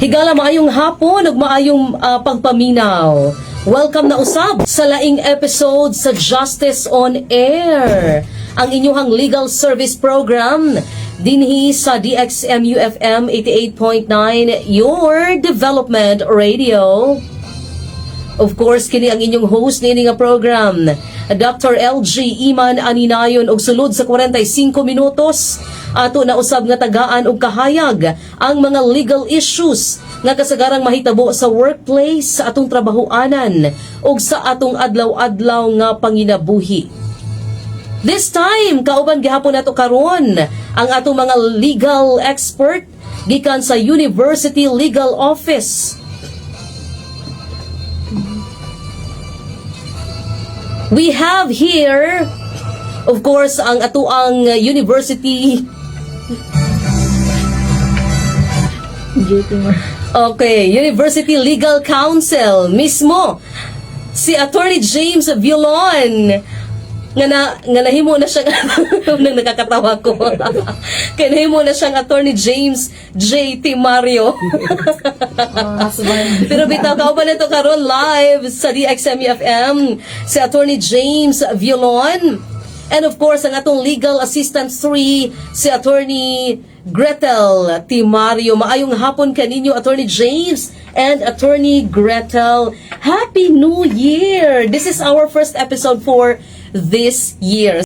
Higala, maayong hapon ug maayong pagpaminaw. Welcome na usab sa laing episode sa Justice on Air, ang inyong legal service program dinhi sa DXMUFM 88.9, your development radio. Of course, kini ang inyong host niini nga program, Dr. LG Iman Aninayon, og sulod sa 45 minutos ato na usab nga tagaan og kahayag ang mga legal issues nga kasagarang mahitabo sa workplace, sa atong trabahoanan ug sa atong adlaw-adlaw nga panginabuhi. This time, kauban gihapon nato karon ang atong mga legal expert gikan sa University Legal Office. We have here, of course, ang atuang University JT Mar. Okay, University Legal Counsel mismo, si Attorney James Violon, nga nahimo na siya nang nakakatawa ko. Kay nahimo na siyang Attorney James J. T. Mario. Husband. Pero bitaw, kauban nito karon live sa DXMFM si Attorney James Violon. And of course, ang atong legal assistant 3, si Attorney Gretel Timario. Maayong hapon kaninyo, Attorney James and Attorney Gretel. Happy New Year! This is our first episode for this year.